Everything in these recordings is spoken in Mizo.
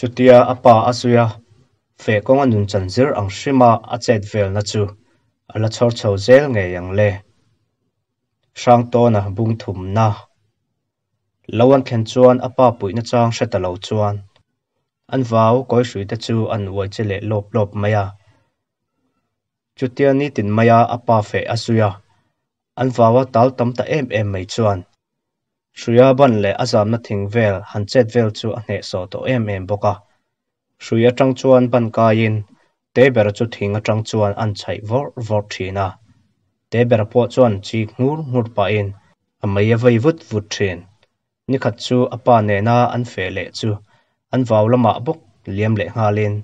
Chutia a pa a zui a, feh kawnga nunchan zir ang hrima a chet velna chu a la chhawr chho zel ngei ang le. Hrangtawna bung thumna lo an thlen chuan a pa puihna chang hre ta lo chuan an vau kawi te chu an uai che leh lawp lawp mai a. Chutia nitin maia a pa feh a zui a, an vau a tal tam ta em em mai chuan Hruia ban leh a zamna thing vel han chet vel chu a hnehsawh tawh em em bawk a. Hrui atang chuan ban kaiin Tebera chu thing atang chuan an chhaih vawrh vawrh thin a. Tebera pawh chuan chik nghur nghur pahin a mei a vei vut vut thin. Nikhat chu a pa nena an feh leh chu an vau lamah bawk liam leh nghalin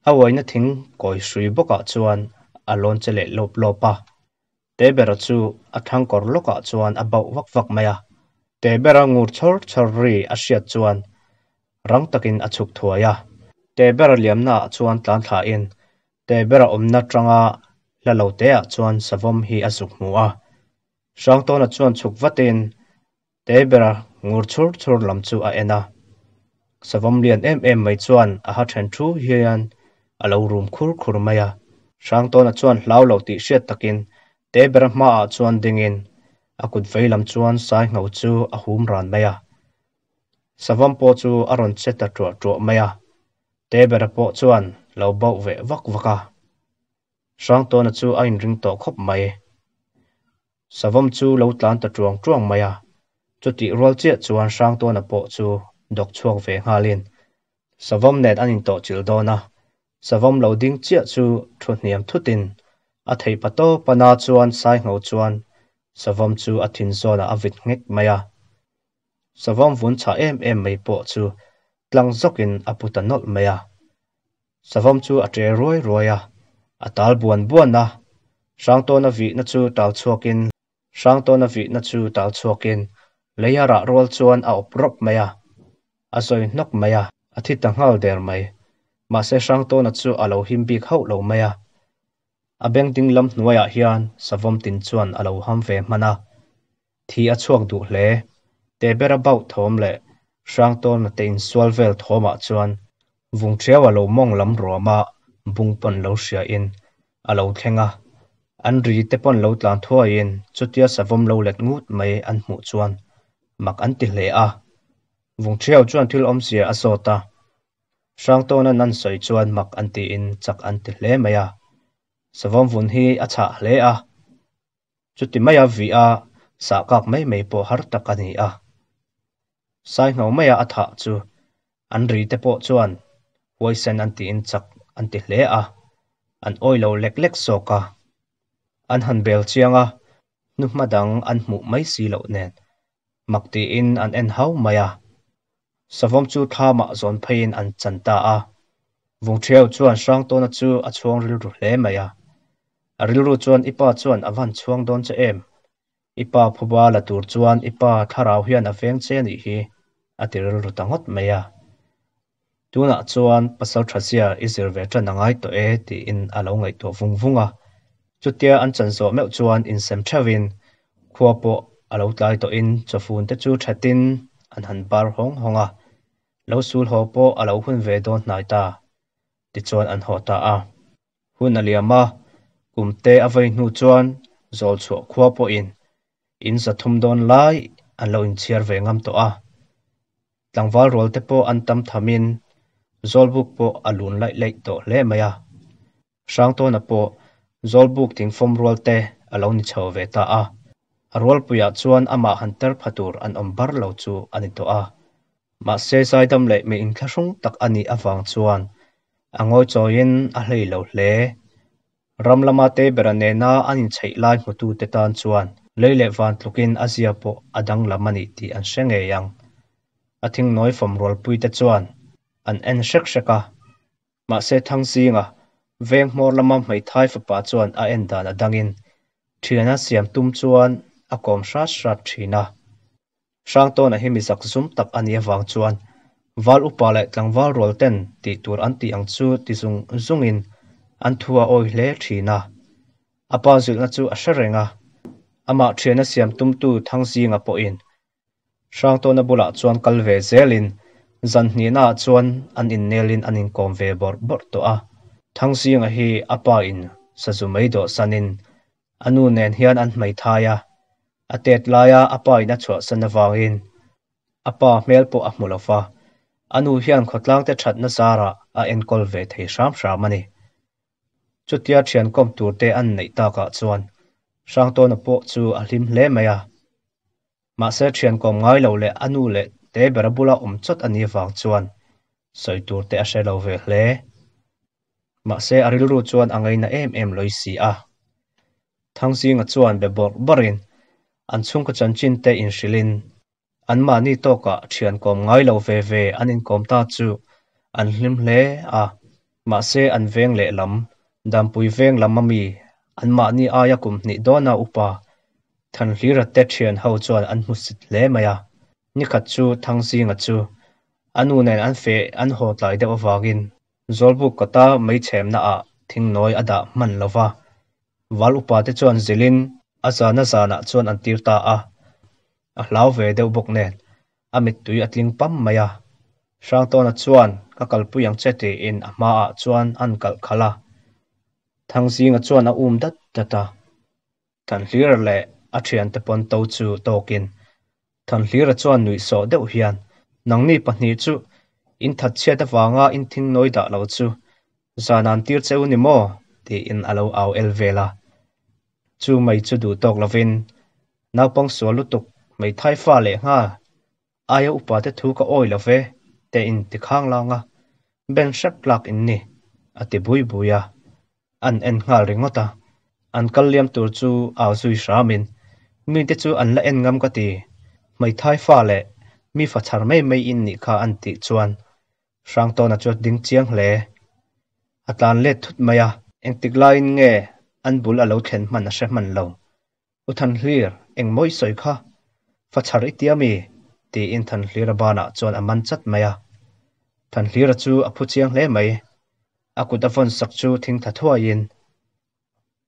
a uaina thing kawi hrui bawkah chuan a lawn che leh lawp lawp a. Tebera chu a thangkawr lawkah chuan a bauh vak vak mai a. Tebera ngur chhawr chhawr ri a hriat chuan rang takin a chhuk thuai a. Tebera liamnaah chuan tlan thlain Tebera awmna tanga hla lo teah chuan savawm hi a zuk hmu a. Hrangtawna chuan chhuk vatin Tebera ngur chhur chhur lam chu a en a. Savawm lian em em mai chuan a ha then thu hian a lo rum khur khur mai a. Hrangtawna chuan hlau lo tih hriat takin Tebera hmaah chuan dingin a kut vei lam chuan sai ngho chu a hum ran mai a. Savawm pawh chu a rawn che ta tuah tuah mai a. Tebera pawh chuan lo bauh ve vak vak a. Hrangtawna chu a inring tawh khawp mai. Savawm chu lo tlan ta tuang tuang mai a. Chutih rual chiah chuan Hrangtawna pawh chu dawk chhuak ve nghalin Savawm nen an intawhchilh dawn a. Savawm lo ding chiah chu thu hniam thutin a theih pa tawp a na chuan sai ngho chuan Savawm chu a thin zawnah a vit nghek mai a. Savawm vun chhah em em mai pawh chu tlang zawkin a pu ta nawlh mai a. Savawm chu a ṭe ruai ruai a, a tal buan buan a. Hrangtawna vihna chu tal chhuakin Hrangtawna vihna chu tal chhuakin lei a rah rual chuan a awp rawp mai a, a zawi hnawk mai a, a thi ta nghal der mai. Mahse Hrangtawna chu a lo him bik hauh lo mai a. A beng ding lam hnuaiah hian Savawm tin chuan a lo ham ve hman a. Thi a chhuak duh hle. Tebera bauh thawm leh Hrangtawna te insual vel thawmah chuan Vungṭhiau a lo mawng lam ruama bung pawn lo hriain a lo thleng a. An ri te pawn lo tlan thuaiin chutia savawm lo let ngut mai an hmuh chuan mak an ti hle a. Vungṭhiau chuan thil awmzia a zawt a. Hrangtawna nan sawi chuan mak an tiin chak an ti hle mai a. Savawm vun hi a chhah hle a. Chuti maia vih a sah kak mai mai pawh har tak a ni a. Saingho maia a thah chu an ri te pawh chuan huaisen an tiin chak an ti hle a, an awi lo lek lek zawk a. An han bel chiang a, hnuhma dang an hmuh mai si loh nen mak tiin an en hau mai a. Savawm chu thlamah zawn pheiin an chan ta a. Vungṭhiau chuan Hrangtawna chu a chhuang rilru hle mai a. A rilru chuan i pa chuan a van chhuang dawn che em? I pa phuba la tur chuan i pa thlarau hian a veng che anih hi, a ti rilru ta ngawt mai a. Tunah chuan pasal tha zia i zir ve tan a ngai tawh e tiin a lo ngaihtuah vung vung a. Chutia an chan zawh meuh chuan insem theuhin khua pawh a lo tlai tawhin chawfun te chu thatin an han bar hawng hawng a. Lo sul haw pawh a lo hun ve dawn hnai ta. Tichuan an haw ta a. Hun a liam a, kum te a vei hnu chuan zawl chhuah khua pawhin in 300 dawn lai an lo inchhiar ve ngam tawh a. Tlangval rual te pawh an tam thamin Zawlbuk pawh a lun laih laih tawh hle mai a. Hrangtawna pawh Zawlbuk thingfawm rual te a lo ni chho ve ta a. A rualpuiah chuan amah han ter pha tur an awm bar lo chu a ni tawh a. Mahse zaidam leh mi inthlahrung tak a nih avang chuan a ngawi chawiin a hlei lo hle. Ram lama Tebera nena an inchheih lai hmutute tan chuan lei leh van tlukin a zia pawh a danglam a ni tih an hre ngei ang. A thingnawi fawm rualpuite chuan an en hrek hrek a. Mahse Thangzinga veng hmawr lama hmeithai fapa chuan a en dan a dangin thiana siam tum chuan a kawm hrat hrat thin a. Hrangtawna hi mi zak zum tak a nih avang chuan val upa leh tlangval rual ten tih tur an tih ang chu ti zung zungin an thu a awi hle thin a. A pa zilhna chu a hre reng a, amah thiana siam tumtu Thangzinga pawhin. Hrangtawna bulah chuan kal ve zelin zan hnihnaah chuan an innelin an inkawm ve bawrh bawrh tawh a. Thangzinga hi a pa in sazu mai dawhsanin a nu nen hian an hmeithai a, a tet laia a pa in a chhuahsan avangin a pa hmel pawh a hmu lo va, a nu hian khawtlangte thatna zarah a enkawl ve thei hram hram a ni. Chutia thian kawm turte an neih takah chuan Hrangtawna pawh chu a hlim hle mai a. Mahse thian kawm ngai lo leh a nu leh te bera bula awm chawt a nih vang chuan sawi tur te a hre lo ve hle. Mahse a rilru chuan a ngaina em em lawi si a. Thangzinga chuan be bawrh bawrhin an chhungkaw chanchin te inhrilhin anmahni tawkah thian kawm ngai lo ve ve an inkawm ta chu an hlim hle a. Mahse an veng lehlam, Dampui veng lam ami anmahni aia kum hnih dawna upa Thanhlira te thian ho chuan an hmusit hle mai a. Nikhat chu Thangzinga chu a nu nen an feh an haw tlai deuh avangin Zawlbuk kawta mei chhemna ah thingnawi a dah hman lo va, Val upa te chuan zilhin a zana zanah chuan an tir ta a. A hlau ve deuh bawk nen a mittui a tling pam mai a. Hrangtawna chuan ka kalpui ang che tiin a hmaah chuan an kalh khalh a. Thangzinga chuan a um dat dat a. Thanhlira leh a thiante pawn to chu tawkin Thanhlira chuan nuihsawh deuh hian, Nangni pahnih chu in thatchhiat avanga in thingnawi dah lo chu zan an tir che u ni maw? tiin a lo au el vel a. Chu mai chu duh tawk lovin naupang sual lutuk hmeithai fa leh nghal aia upa te thu ka awi lo ve te in ti khang lang a, ben hrep tlak in ni, a ti bui bui a. An en nghal ringawt a, an kal liam tur chu au zui hramin, Mite chu an la en ngam ka ti, hmeithai fa leh mi fa chhar mai mai in nih kha an tih chuan Hrangtawna chu a ding chiang hle. A tlan let thut mai a, engtik laiin nge an bul a lo thlen hman a hre hman lo. U Thanhlir, eng mawi sawi kha? Fa chhar i tia mi? tiin Thanhlira banah chuan a man chat mai a. Thanhlira chu a phu chiang hle mai. A kut a vawn sak chu thing tha thuaiin,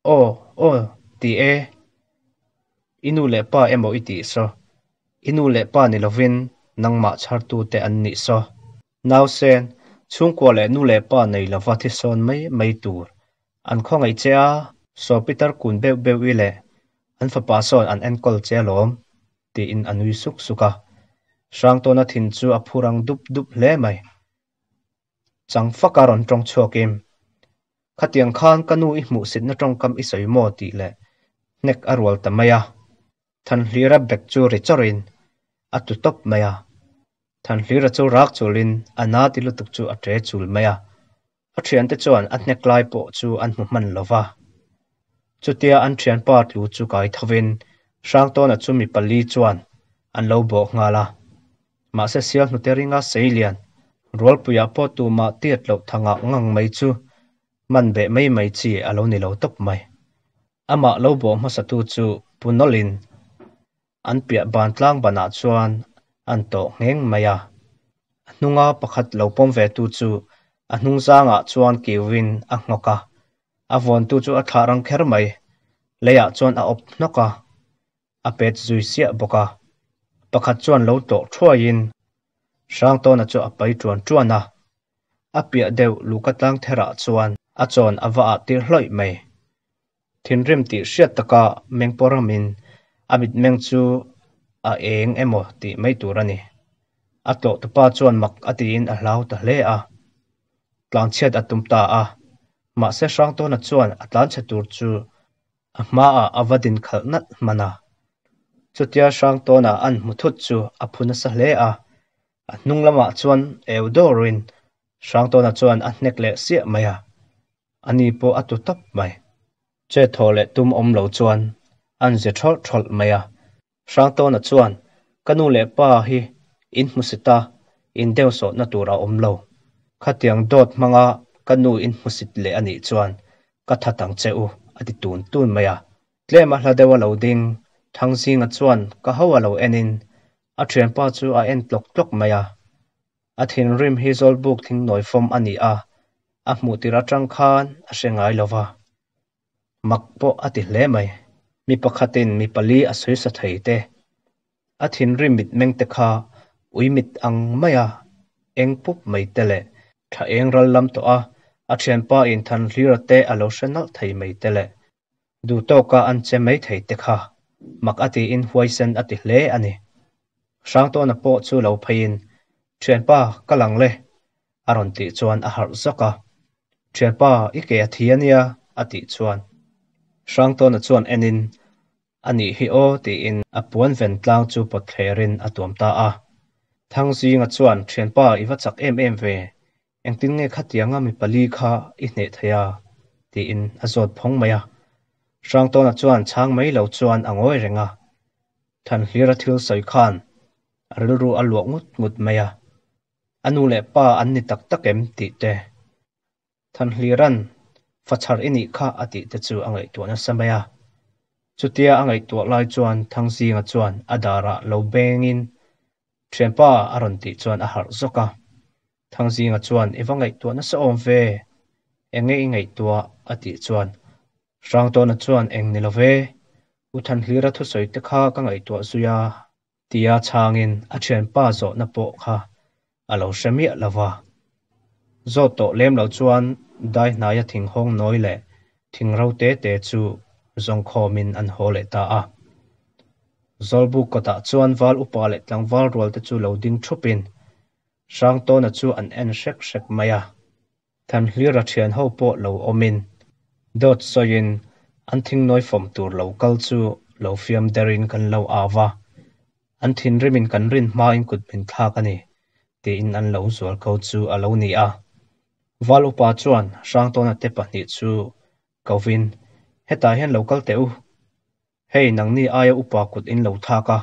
Aw, aw, ti e. I nu leh pa emaw i tih saw. I nu leh pa ni lovin nangmah chhartute an nih saw. Nausen, chhungkua leh nu leh pa nei lova thisawn mai mai tur An khawngaih che a, saw Peter kun beuh beuh i leh an fapa sawn an enkawl che alawm, tiin a nui suk suk a. Hrangtawna thin chu a phur ang dup dup hle mai. Chang faka rawn tawng chhuakin, Khatiang khan ka nu i hmuhsitna tawngkam i sawi maw tih leh hnek a rual ta mai a. Thanhlira bek chu ri chawrhin a tu tawp mai a. Thanhlira chu rak chulin a na ti lutuk chu a ṭe chul mai a. A ṭhiante chuan a hnek lai pawh chu an hmu hman lo va. Chutia an ṭhianpa tlu chu kai thovin Hrangtawna chu mi pali chuan an lo bawh nghal a. Mahse sial hnute ringa seilian Rualpuiah pawh tumah tiat loh thangah ngang mai chu man beh mai mai chi a lo ni lo tawp mai. Amah lo bawh hmasatu chu Pu Nawlin an piah ban tlang banah chuan an tawh ngheng mai a. A hnunga pakhat lo pawm ve tu chu a hnung zangah chuan kiuin a nghawk a, a vawntu chu a thlah rang kher mai. Leiah chuan a awp hnawk a, a pet zui siah bawk a. Pakhat chuan lo tlawh thuaiin Hrangtawna chu a pai ṭuan ṭuan a. A piah deuh luhka tlang therah chuan a chawn a va ah tir hlawih mai. Thinrim tih hriat taka meng pawh ramin a mitmeng chu a eng emaw tih mai tur a ni. A tlawh tupa chuan mak a tiin a hlau ta hle a. Tlanchhiat a tum ta a, mahse Hrangtawna chuan a tlanchhe tur chu a hmaah a va din khalh nalh hman a. Chutia Hrangtawna an hmu thut chu a phu nasa hle a, a hnung lamah chuan eu dawrin Hrangtawna chuan a hnek leh siah mai a. A ni pawh a tu tawp mai. Che thaw leh tum awm lo chuan an ze thawlh thawlh mai a. Hrangtawna chuan, Ka nu leh pa hi in hmusit a, in deuhsawhna tur a awm lo. Khatiang dawt hmanga ka nu in hmusit leh a nih chuan ka that ang che u, a ti tun tun mai a. Tlem a hla deuh a lo ding, Thangzinga chuan ka ho a lo enin a thianpa chu a en tlawk tlawk mai a. A thinrim hi Zawlbuk thingnawi fawm a ni a, a hmuh tir atang khan a hre ngai lo va. Mak pawh a ti hle mai. Mi pakhatin mi pali a sawi sa thei te. A thinrim mitmeng te kha ui mit ang maia eng pup mai te leh thla eng ral lam tawh a, a thianpa in Thanhlira te a lo hre nalh thei mai te leh duh tawka an che mai thei te kha mak a tiin huaisen a ti hle a ni. Hrangtawna pawh chu lo pheiin, Thianpa, ka lang le, a rawn tih chuan a harh zawk a. Thianpa, i ke a thi a nia, a tih chuan Hrangtawna chuan enin, A nih hi aw, tiin a puan ven tlang chu pawt thlerin a tuam ta a. Thangzinga chuan, Thianpa, i va chak em em ve, engtin nge khatianga mi pali kha i hneh thei a? tiin a zawt phawng mai a. Hrangtawna chuan chhang mai lo chuan a ngawi reng a. Thanhlira thil sawi khan a rilru a luah ngut ngut mai a, a nu leh pa an ni tak tak em tih te, Thanhlira'n fachhar i nih kha a tih te chu a ngaihtuah nasa mai a. Chutia a ngaihtuah lai chuan Thangzinga chuan a darah lo bengin Thianpa a rawn tih chuan a harh zawk a. Thangzinga chuan i va ngaihtuah nasa awm ve, enge i ngaihtuah a tih chuan Hrangtawna chuan eng ni lo ve, U Thanhlira thusawi te kha ka ngaihtuah zui a tia chhangin a thianpa zawhna pawh kha a lo hre miah lo va. Zawt tawh lem lo chuan dai hnaia thinghawng nawi leh thingro te te chu zawngkhawmin an haw leh ta a. Zawlbuk kawtah chuan val upa leh tlangval rual te chu lo ding thupin Hrangtawna chu an en hrek hrek mai a. Thanhlira thian ho pawh lo awmin dawt sawiin an thingnawi fawm tur lo kal chu lo fiam derin kan lo au va, an thinrimin kan rin hmain kut min thlak a ni tiin an lo zual ko chu a lo ni a. Val upa chuan Hrangtawna te pahnih chu kovin, Hetah hian lo kal teh u, hei nangni aia upa kut in lo thlak a,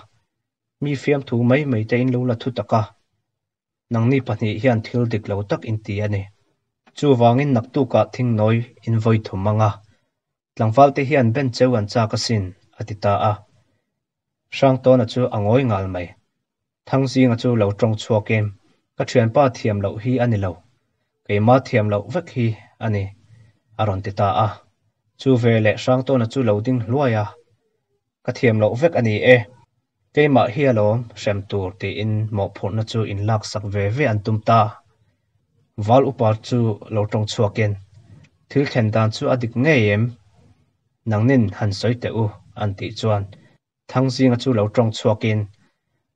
mi fiamthu mai mai te in lo la thu tak a, Nangni pahnih hian thil dik lo tak in ti a ni. Chuvangin naktukah thingnawi in vawi thum ang a, tlangval te hian ben cheu an chak asin, a ti ta a. Hrangtawna chu a ngawi ngal mai. Thangzinga chu lo tawng chhuak em, Ka thianpa thiam loh hi a ni lo, keima thiam loh vek hi a ni, a rawn ti ta a. Chu veleh Hrangtawna chu lo ding hluai a, Ka thiam loh vek a ni e. Keimah hi alawm hrem tur tiin mawhphurhna chu in laksak ve ve an tum ta. Val upa chu lo tawng chhuakin, Thil thlen dan chu a dik ngei em? Nangnin han sawi teh u an tih chuan Thangzinga chu lo tawng chhuakin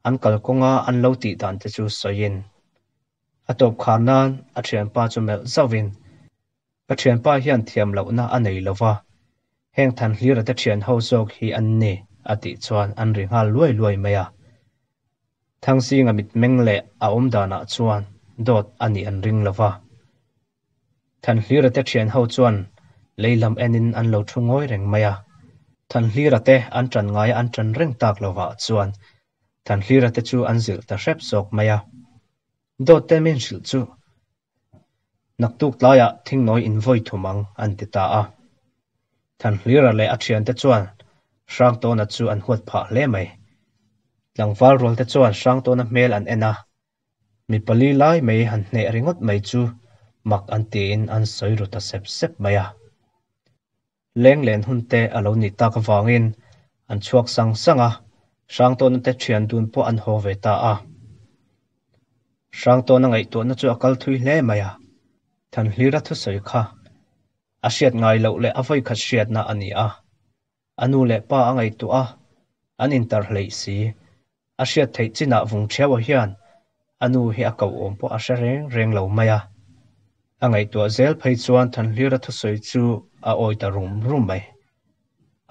an kalkawnga an lo tih dan te chu sawiin a tawp khar nan a thianpa chu melh zauhin Ka thianpa hian thiam lohna a nei lo va, heng Thanhlira te thian ho zawk hi an ni, a tih chuan an ri nghal luai luai mai a. Thangzinga mitmeng leh a awm danah chuan dawt a nih an ring lo va. Thanhlira te thian ho chuan lei lam enin an lo thu ngawi reng mai a. Thanhlira te an tan ngaia an tan reng tak lovah chuan Thanhlira te chu an zilh ta hrep zawk mai a. Dawt te min hrilh chu Naktuk tlaiah thingnawi in vawi thum ang, an ti ta a. Thanhlira leh a thiante chuan Hrangtawna chu an huat phah hle mai. Tlangval rualte chuan Hrangtawna hmel an en a, mi pali lai mai han hneh ringawt mai chu mak an tiin an sawi ru ta sep sep mai a. Lenglen hun te a lo nih tak avangin an chhuak sang sang a, Hrangtawna te thian dun pawh an haw ve ta a. Hrangtawna ngaihtuahna chu a kal thui hle mai a, Thanhlira thusawi kha a hriat ngai loh leh a vawikhat hriatna a ni a, a nu leh pa a ngaihtuah a, an intar hleih si. A hriat theih chinah vung ṭhiau hian a nu hi a koh awm pawh a hre reng reng lo mai a. A ngaihtuah zel phei chuan Thanhlira thusawi chu a awi ta rum rum mai.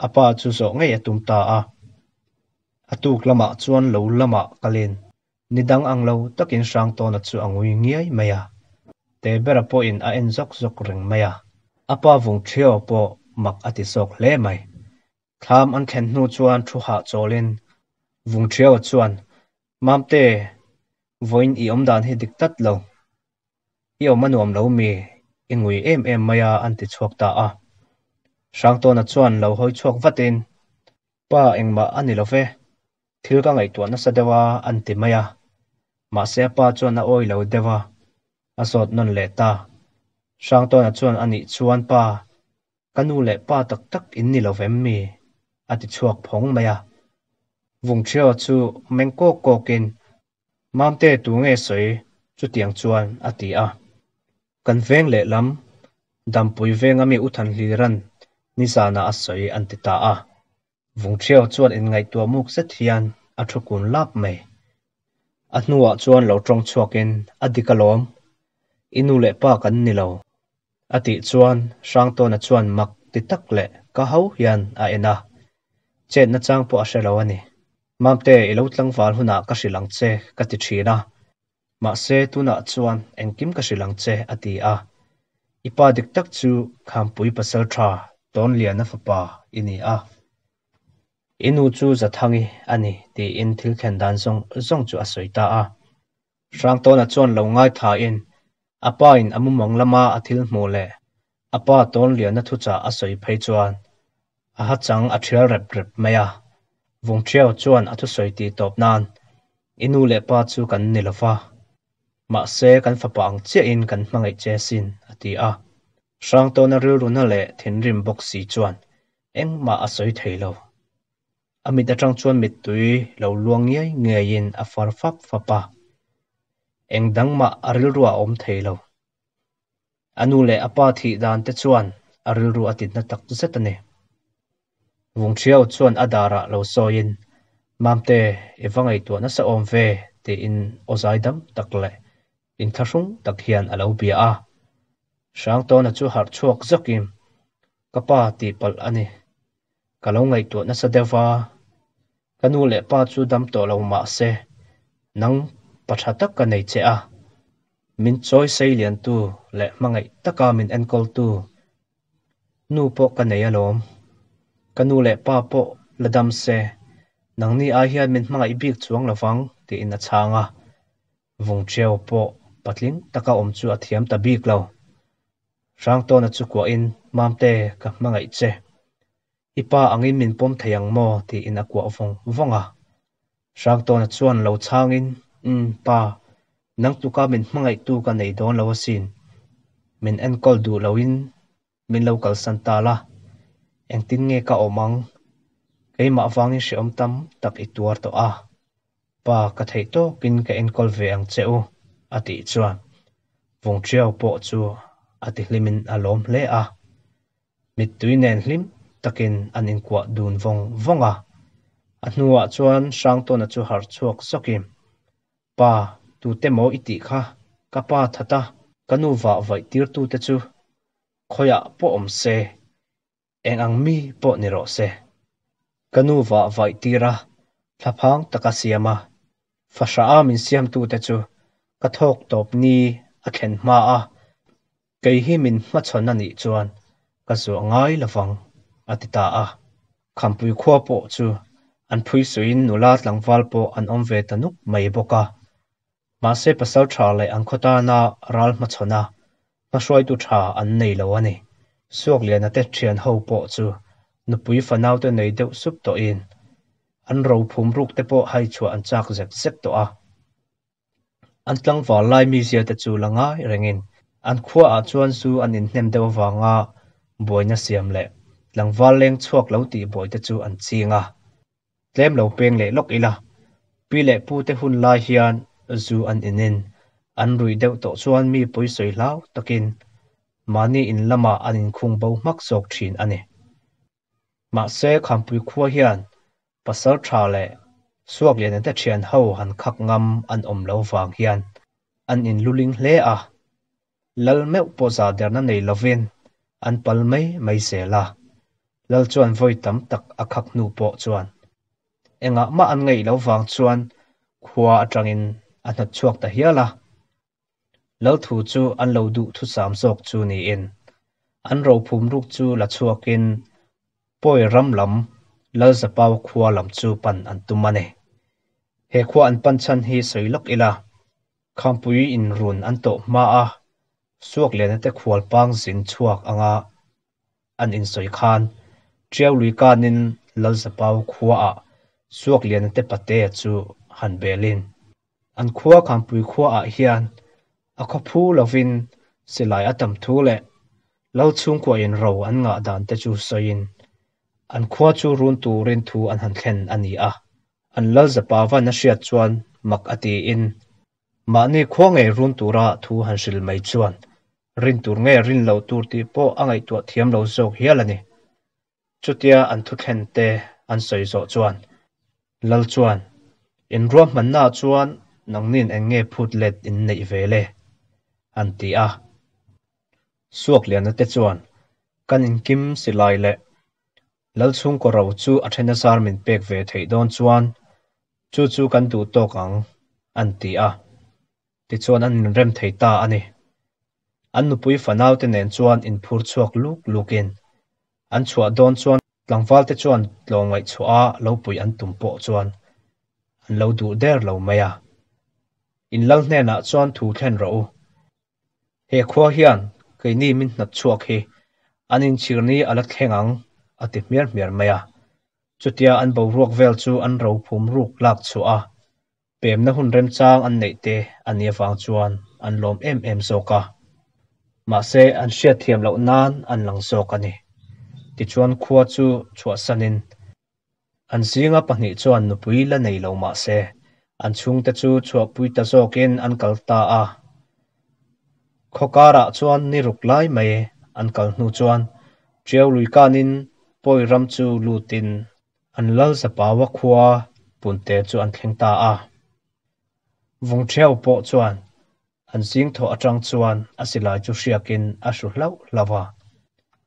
A pa chu zawh ngei a tum ta a. A tuk lamah chuan lo lamah kalin ni dang ang lo takin Hrangtawna chu a ngui ngiai mai a. Tebera pawhin a en zawk zawk reng mai a. A pa vung ṭhiau pawh mak a ti zawk hle mai. Thlam an thlen hnu chuan thu hahchawlin Vungṭhiaua chuan, Mamte, vawiin i awm dan hi dik tlat lo. I awm a nuam lo mi, i ngui em em mai a an ti chhuak ta a. Hrangtawna chuan lo hawi chhuak vatin, Pa engmah a ni lo ve, thil ka ngaihtuah nasa deuh a an ti mai a. Mahse a pa chuan a awi lo deuh a, a zawt nawn leh ta. Hrangtawna chuan a nih chuan pa, Ka nu leh pa tak tak in ni lo vem mi? a ti chhuak phawng mai a. Vungṭhiaua chu meng kawk kawkin, Mamte tu nge sawi chutiang chuan a ti a. Kan veng lehlam Dampui venga mi U Thanhliran nizanah a sawi an ti ta a. Vungṭhiaua chuan inngaihtuah muk zet hian a thu kun lap mai. A hnuah chuan lo ṭawng chhuakin, A dik alawm, i nu leh pa kan ni lo. A tih chuan Hrangtawna chuan mak ti tak leh ka ho hian a en a, chetna chang pawh a hre lo a ni. Mamte, i lo tlangval hunah ka hrilh ang che ka ti thin a, mahse tunah chuan engkim ka hrilh ang che a ti a. I pa dik tak chu Khampui Pasalṭha Tawnliana fapa i ni a. I nu chu Zathangi a ni tiin thil thlen dan zawng zawng chu a sawi ta a. Hrangtawna chuan lo ngaithain a pa in a mumang lama a thil hmuh leh a pa Tawnliana thuchah a sawi phei chuan a ha chang a thial rep rep mai a. Vungṭhiau chuan a thusawi tih tawp nan I nu leh pa chu kan ni lo va, mahse kan fapa ang chiahin kan hmangaih che sin a ti a. Hrangtawna rilruna leh thinrim bawk si chuan Engmah a sawi thei lo. A mit atang chuan mittui lo luang ngiai ngiaiin a far fap fap a. Eng dangmah a rilru a awm thei lo. A nu leh a pa thih dan te chuan a rilru a titna tak zet a ni. Vungṭhiau chuan a darah lo sawiin, Mamte, i va ngaihtuah nasa awm ve, tiin aw zaidam tak leh inthlahrung tak hian a lo bia a. Hrangtawna chu harh chhuak zawkin, Ka pa tih palh a ni. Ka lo ngaihtuah nasa deuh va, ka nu leh pa chu dam tawh lo mah se, nang pa tha tak ka nei che a. Min chawi sei liantu leh hmangaih taka min enkawltu nu pawh ka nei alawm. Ka nu leh pa pawh la dam se, nangni ai hian min hmangaih bik chuang lovang tiin a chhang a. Vungṭhiau pawh patling taka awm chu a thiam ta bik lo. Hrangtawna chu kuahin, Mamte, ka hmangaih che. I pa angin min pawm thei ang maw? tiin a kuah vawng vawng a. Hrangtawna chuan lo chhangin, Umm, pa, nang tuka min hmangaihtu ka nei dawn lo asin. Min enkawl duh loin min lo kalsan ta la, engtin nge ka awm ang? Keimah vangin hrehawm tam tak i tuar tawh a. Pa, ka theih tawkin ka enkawl ve ang che u, a tih chuan Vungṭhiau pawh chu a ti hlimin a lawm hle a. Mittui nen hlim takin an inkuah dun vawng vawng a. A hnuah chuan Hrangtawna chu harh chhuak zawkin, Pa, tute maw i tih kha? Ka pa that a, ka nu vah vaih tirtute chu khawiah pawh awm se, Eng ang mi pawh ni rawh se. Ka nu vah vaih tir a, thlaphang taka siam a, fahrah a min siamtute chu ka thawk tawp ni a thlen hma a, kei hi min hmachhawn a nih chuan ka zuah ngai lovang, a ti ta a. Khampui khua pawh chu an phuisuiin nula tlangval pawh an awm ve ta nuk mai bawk a. Mahse pasal tha leh an khaw tana ral hmachhawn a, hmahruaitu tha an nei lo a ni. Suakliana te thian ho pawh chu nupui fanaute nei deuh sup tawhin an rophum ruk te pawh hai chhuah an chak zek zek tawh a. An tlangval lai mizia te chu la ngai rengin an khuaah chuan zu an inhnem deuh avanga buaina siam leh tlangval leng chhuak lo tih buai te chu an ching a. Tlem lo peng leh lawk ila, pi leh pu te hun lai hian zu an inin an ruih deuh tawh chuan mi pawi sawi hlau takin mahni in lamah an inkhung bo hmak zawk thin a ni. Mahse Khampui khua hian pasal tha leh Suakliana te thian ho han khak ngam an awm lo vang hian an inluling hle a, Lal meuh pawh za derna nei lovin an pal mai mai zel a, Lal chuan vawi tam tak a khak hnu pawh chuan engah mah an ngaih loh vang chuan khua atangin a hnawt chhuak ta hial a. Lal thu chu an lo duh thusam zawk chu niin an rophum ruk chu la chhuakin Pawi ram lam Lalzapau khua lam chu pan an tum a ni. He khua an pan chhan hi sawi lawk ila, Khampui in run an tawh hma a, Suakliana te khual pang zin chhuak anga an insawi khan Tiau lui kanin Lalzapau khuaah Suakliana te patea chu han belin an khua Khampui khuaah hian a khawphu lovin silai a tam thu leh Lal chhungkua in ro an ngah dan te chu sawiin an khua chu run turin thu an han thlen a ni a. An lal Zapavan a hriat chuan mak a tiin mahni khua ngei run tura thu han hril mai chuan rin tur nge rin loh tur tih pawh a ngaihtuah thiam lo zawk hial a ni. Chutia an thuthlen te an sawi zawh chuan Lal chuan, In ruahmannaah chuan nangnin eng nge phut let in neih ve le? an ti a. Suakliana te chuan, Kan inkim silai leh Lal chhungkaw ro chu a then azar min pek ve theih dawn chuan chu chu kan duh tawk ang, an ti a. Tichuan an inrem thei ta a ni. An nupui fanaute nen chuan inphur chhuak luk lukin an chhuah dawn chuan tlangvalte chuan tlawmngaih chhuah a lo puih an tum pawh chuan an lo duh der lo mai a. In lal hnenah chuan thu thlen rawh u. He khua hian keini min hnat chhuak hi an inchhirni a la thleng ang a ti hmiar hmiar mai a. Chutia an boruak vel chu an ro phum ruk lak chhuah a, Pemna hun remchang an neih te a nih avang chuan an lawm em em zawk a. Mahse, an hriatthiam loh nan an lang zawk a ni. Tichuan khua chu chhuahsanin an zinga pahnih chuan nupui la nei lo mahse, an chhungte chu chhuahpui ta zawkin an kal ta a. Khaw karah chuan ni ruk lai mai an kal hnu chuan Tiau lui kanin Pawi ram chu lutin An lal Zapaua khua Punte chu an thleng ta a. Vungṭhiau pawh chuan an zing thawh aṭang chuan a silai chu hriakin a hru hlauh hlauh a.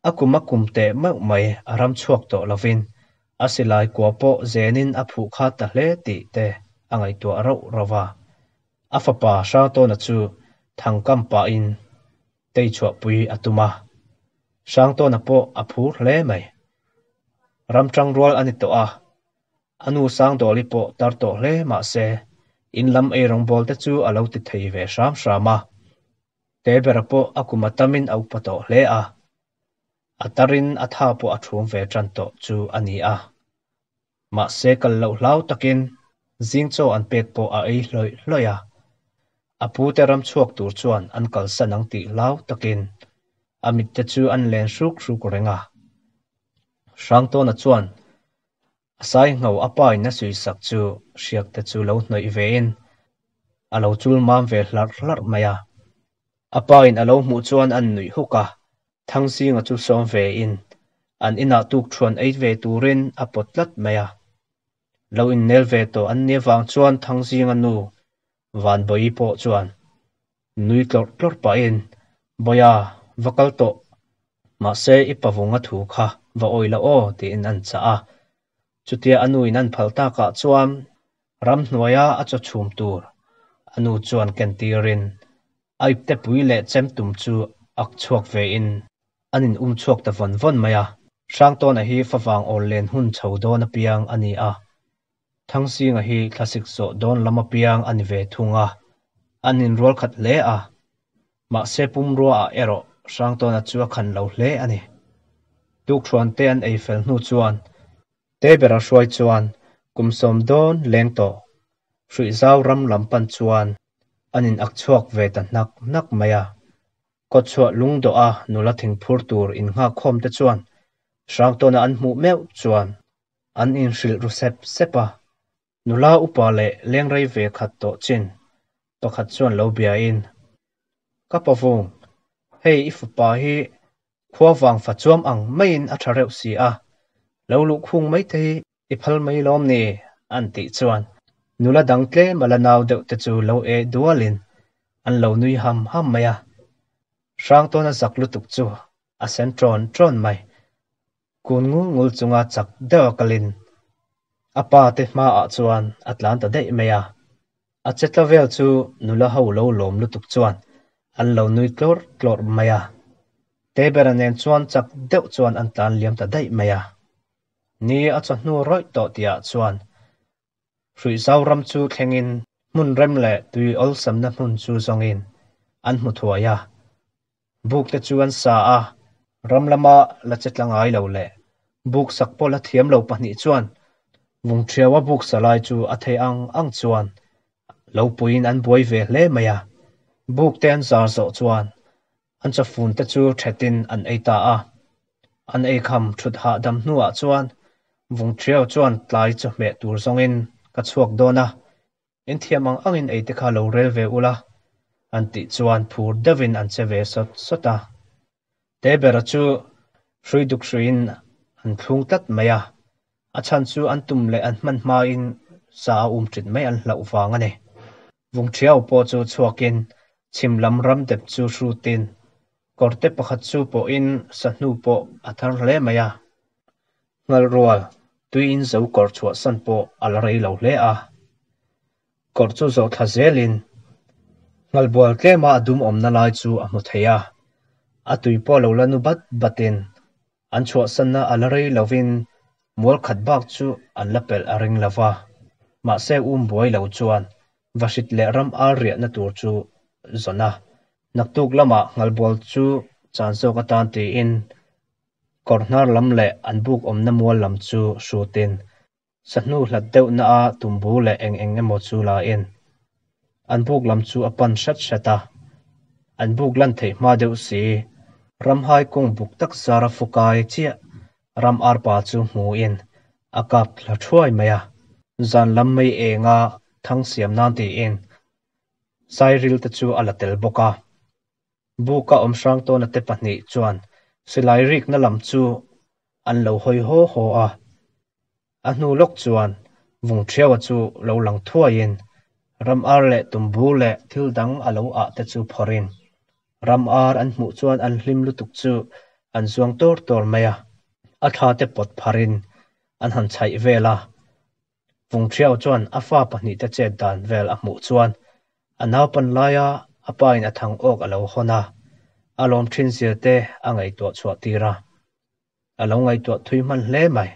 A kum a kum teh meuh mai a ram chhuak tawh lovin a silai kua pawh zenin a phuh khat ta hle tih te a ngaihtuah rauh rauh a. A fapa Hrangtawna chu thangkam pahin tei chhuahpui a tum a. Hrangtawna pawh a phur hle mai. Ram tangrual a ni tawh a, a nu Sangdawli pawh tar tawh hle mah se, in lam eirawngbawl te chu a lo ti thei ve hram hram a. Tebera pawh a kum a tamin a upa tawh hle a, a tarin a tha pawh a thum ve tan tawh chu a ni a. Mahse kal loh hlau takin zing chaw an pek pawh a ei hlawih hlawih a, a pute ram chhuak tur chuan an kalsan ang tih hlau takin a mitte chu an len hruk hruk reng a. Hrangtawna chuan a sai ngho a pa in a suisak chu hriak te chu lo hnawih ve in a lo chul mam ve hlarh hlarh mai a. A pa in a lo hmuh chuan an nuih huk a, Thangzinga chu sawm ve in an inah tukthuan ei ve turin a pawt tlat mai a. Lo innel ve tawh an nia vang chuan Thangzinga nu Vanbawi pawh chuan Nui tlawrh tlawrh pahin, Bawia, va kal tawh. Mahse, i pavunga thu kha va awih la aw, tiin an chah a. Chutia a nuin an phal takah chuan ramhnuaia a chaw chhum tur a nu chuan ken tirin a iptepui leh chem tum chu ak chhuak vein an in um chhuak ta vawn vawn mai a. Hrangtawna hi favang awl len hun chho dawn apiang a ni a. Thangsinga hi thlasik zawh dawn lam apiang a ni ve thung a, an inrual khat hle a, mahse pumruaah erawh Hrangtawna chu a khan lo hle a ni. Tukthuan te an ei fel hnu chuan Tebera hruai chuan kum sawm dawn leng tawh Hruihzau ram lam pan chuan an in ak chhuak ve ta hnak hnak mai a. Kawtchhuah lungdawh a nula thingphur tur innghakkhawm te chuan Hrangtawna an hmuh meuh chuan An inhrilh ru sep sep a, nula upa leh lengrei ve khat tawh chin pakhat chuan lo biain, Ka pavung, hei i fapa hi khua vang fa chuam ang maiin a tha reuh si a, lo luh khung mai te hi i phal mai lawm ni? an tih chuan nula dang tlem a la nau deuh te chu lo eh dualin an lo nui ham ham mai a. Hrangtawna zak lutuk chu a sen ṭawn ṭawn mai. Kun ngul ngul chunga chak deuh a kalin a pa te hmaah chuan a tlan ta daih mai a. A che tla vel chu nula ho lo lawm lutuk chuan an lo nui tlawrh tlawrh mai a. Tebera nen chuan chak deuh chuan an tlan liam ta daih mai a. Ni a chawhnu rawih tawh tihah chuan Hruihzau ram chu thlengin hmun rem leh tui awlsamna hmun chu zawngin an hmu thuai a. Buk te chu an sa a, ram lama la che tla ngai lo leh buk sak pawh la thiam lo pahnih chuan Vungṭhiaua buk sa lai chu a thei ang ang chuan lo puiin an buai ve hle mai a. Buk te an zar zawh chuan an chawfun te chu ṭhetin an ei ta a. An eikham ṭhut hahdam hnuah chuan Vungṭhiau chuan tlai chawhmeh tur zawngin Ka chhuak dawn a, in thiam ang angin ei te kha lo rel ve ula, an tih chuan phur deuhin an che ve sawt sawt a. Tebera chu hrui duk hruiin an thlung tlat mai a, a chhan chu an tum leh an hman hmain sa a um ṭit mai an hlauh vang a ni. Vungṭhiau pawh chu chhuakin chhim lam ram dep chu hrutin kawrte pakhat chu pawhin sa hnu pawh a thar hle mai a. Nghalrual tuiin zo kawr chhuahsan pawh a la rei lo hle a. Kawr chu zawh thla zelin Nghalbual tlema a dum awmna lai chu a hmu thei a. A tui pawh lo la nu bat batin an chhuahsanna a la rei lovin mual khat bak chu an la pelh a ring lo va. Mahse um buai lo chuan Vahrit leh ram ar riahna tur chu zawn a. Naktuk lamah Nghalbual chu chan zawk atan tiin kawr hnar lam leh an buk awmna mual lam chu hrutin Sahnu hlat deuh na a tumbu leh eng eng emaw chu la in an buk lam chu a pan hrat hrat a, an buk lan theih hma deuh si. Ramhai kung buk tak zar a fukai chiah ram arpa chu hmu in a kap thla thuai mai a. Zan lam mei enga thang siam nan tiin Sairil te chu a la tel bawk a. Buka awm hrang tawna te pahnih chuan silai rikna lam chu an lo hawi haw haw a. A hnu lawk chuan Vungṭhiaua chu lo lang thuaiin ram ar leh tumbu leh thil dang a lo ah te chu phawrhin ram ar an hmuh chuan an hlim lutuk chu an zuang tawr tawr mai a. A thla te pawt pharin an han chhaih vel a. Vungṭhiau chuan a fa pahnihte chet dan vel a hmuh chuan a naupan laia a pain a thang awk a lo hawn a, a lawm ṭhin zia te a ngaihtuah chhuah tir a. A lo ngaihtuah thui hman hle mai.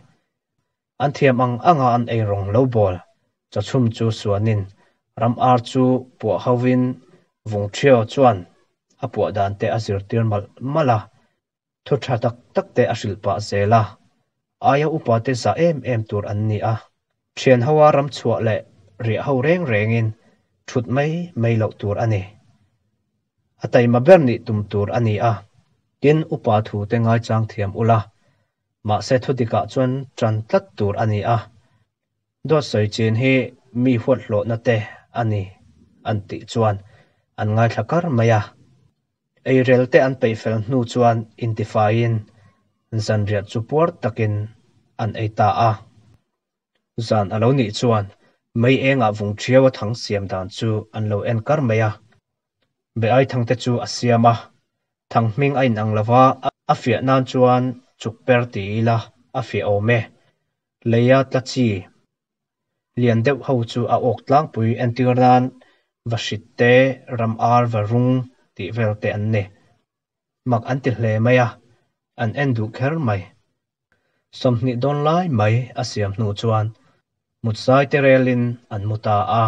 An thiam ang anga an ei rawng lo bawl chawchhum chu suanin ram ar chu puah hovin Vungṭhiau chuan a puah dan te a zirtir malh malh a. Thu tha tak tak te a hrilh pah zel a, aia upa te za em em tur an ni a, thian hoa ram chhuah leh riah ho reng rengin thut mai mai loh tur a ni. A taima ber nih tum tur a ni a, tin upa thu te ngaichang thiam ula, mahse thu dikah chuan tan tlat tur a ni a, dawt sawi chin hi mi huat hlawhna te a ni an tih chuan an ngaithla kar mai a. Eirel te an peih fel hnu chuan intifaiin zanriah chu puar takin an ei ta a. Zan a lo nih chuan mei engah vung ṭhiau a thang siam dan chu an lo en kar mai a. Be ai thang te chu a siam a, thang hming a inang lo va, a fiah nan chuan chuk per ti ila a fiah awm e. Leia tla chi Lian deuh ho chu a awk tlangpui entir nan va hrit te, ram ar va rung tih vel te an ni. Mak an ti hle mai a, an en duh kher mai. 20 dawn lai mai a siam hnu chuan mutzai te relin an mu ta a.